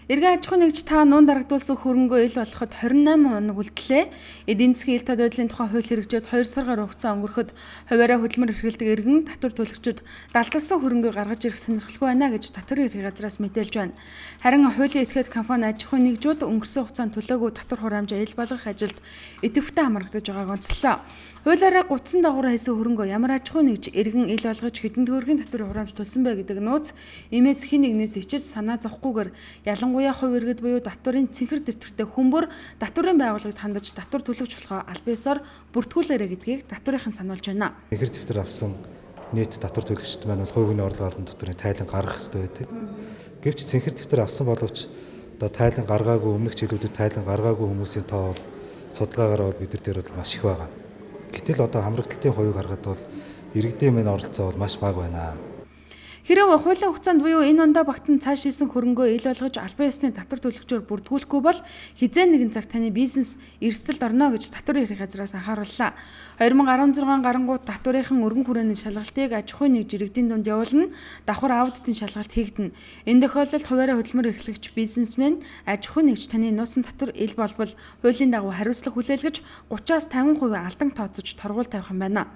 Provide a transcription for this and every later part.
Иргэн аж ахуйн нэгж та нуун дарагдуулсан хөрөнгөө ил болоход 28 хоног үлдлээ. Эдийн засгийн ил тод байдлын тухай хууль хэрэгжээд 2 сар гаруй хугацаа өнгөрөхөд хувиараа хөдөлмөр эрхэлдэг иргэн татвар төлөгчид далдалсан хөрөнгөө гаргаж ирэх сонирхолгүй байна гэж татварын ерхий газраас мэдээлж байна. Харин хуулийн этгээд компани аж ахуйн нэгжүүд өнгөрсөн хугацаанд төлөөгүй татвар хураамжаа ил болгох ажилд идэвхтэй хамрагдаж байгааг онцлоо. Хуулиараа гутсан дагавар хийсэн хөрөнгөө ямар аж ахуйн нэгж иргэн ил болгож хэдэн төгрөгийн татварын хураамж төлсөн бэ гэдэг нууц эмээс хэн нэгнээс ичиж санаа зовхгүйгээр ялангуяа хувь иргэд буюу татварын цэнхэр дэвтэртэй хүмүүр татварын байгууллагад хандаж татвар төлөгч болохоо аль биесоор бүртгүүлээрэй гэдгийг татварынхан сануулж байна. Цэнхэр дэвтэр авсан нийт татвар төлөгчд маань бол хувь хүний орлого албан татварын тайлан гаргах ёстой байдаг. Гэвч цэнхэр дэвтэр авсан боловч одоо тайлан гаргаагүй өмнөх жилүүдэд тайлан гаргаагүй хүмүүсийн тоо бол судалгаагаар бол бид нар дээр бол маш их байгаа. Гэтэл одоо хамрагдлалтын хувийг харахад бол иргэдийн минь оролцоо бол маш бага байна. Хэрэв хуулийн хугацаанд буюу энэ ондоо багтан цааш хийсэн хөрөнгөө ил болгож албан ёсны татвар төлөгчөөр бүрдгүүлэхгүй бол хэзээ нэгэн цаг таны бизнес эрсдэлд орно гэж татварын ерхий газраас анхаарууллаа. 2016 гарангуут татварынхан өргөн хүрээний шалгалтыг аж ахуйн нэгж иргэдийн дунд явуулна. Давхар аудитын шалгалт хийгдэнэ. Энэ тохиолдолд хувиараа хөдөлмөр эрхлэгч бизнесмен аж ахуйн нэгж таны нуусан татвар ил болбол хуулийн дагуу хариуцлага хүлээлгэж 30-аас 50% алдан тооцож торгуул тавих юм байна.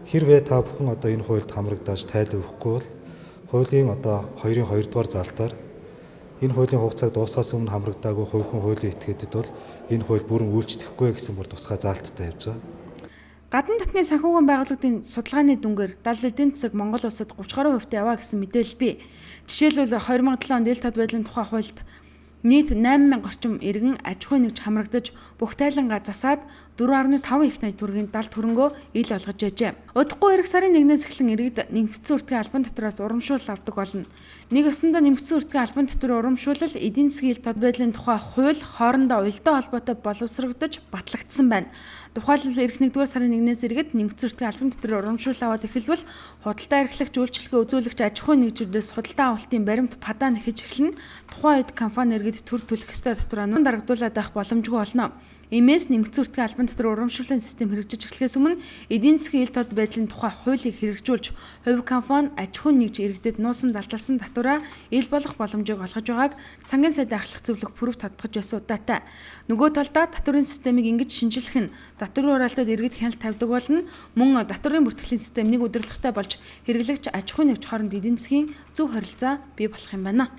Хэрвээ та бүхэн одоо энэ хуульд хамрагдаж тайлан өгөхгүй бол хуулийн одоо 2-ын 2 дугаар залтаар энэ хуулийн хугацааг дуусгаас өмнө хамрагдаагүй хувь хүн хуулийн этгээдэд бол энэ хууль бүрэн үйлчлэхгүй гэсэн бүр тусгай заалттай явж байгаа. Гадна татны санхүүгийн байгууллагын судалгааны дүнгээр дал эдийн засаг Монгол улсад 30 гаруй хувьтай яваа гэсэн мэдээлэл бий. Жишээлбэл 2007 онд ил тод байдлын тухай хуульд нийт 8000 орчим иргэн аж ахуйн нэгж хамрагдаж бүх тайлангаа засаад 4.5 их 80 төгрөгийн далд хөрөнгөө ил олгож байжээ. Удахгүй ирэх сарын 1-ээс эхлэн иргэд нэмэгдсэн үртгийн албан татвараас урамшуулал авдаг болно. Нэг ёсондоо нэмэгдсэн үртгийн албан татварын урамшуулал эдийн засгийн ил тод байдлын тухай хууль хоорондоо уялдаа холбоотой боловсрогдож батлагдсан байна. Тухайлбал ирэх 1-р сарын 1-ээс иргэд нэмэгдсэн үртгийн албан татварын урамшуулал аваад эхэлбэл худалдаа эрхлэгч, үйлчилгээ үзүүлэгч аж ахуйн нэгжүүдээс худалдаа авалтын баримт падаа нэхэж эхэлнэ. Тухайн үед компани иргэд төр төлөх ёстой татвараа нуун дарагдуулаад байх боломжгүй болно. Иймээс нэмэгдсэн үртгийн албан татварын урамшууллын систем хэрэгжиж эхлэхээс өмнө эдийн засгийн ил тод байдлын тухай хуулийг хэрэгжүүлж хувь компани аж ахуйн нэгж иргэдэд нуусан далдалсан татвараа ил болох боломжийг олгож байгааг сангийн сайд ахлах зөвлөх пүрэв тодтогч байсан удаатай. Нөгөө талдаа татварын системийг ингэж шинэчлэх нь татварын хураалтад иргэд хяналт тавьдаг болно. Мөн татварын бүртгэлийн систем нэг удирдлагатай болж хэрэглэгч аж ахуйн нэгж хооронд эдийн засгийн зөв харилцаа бий болох юм байна.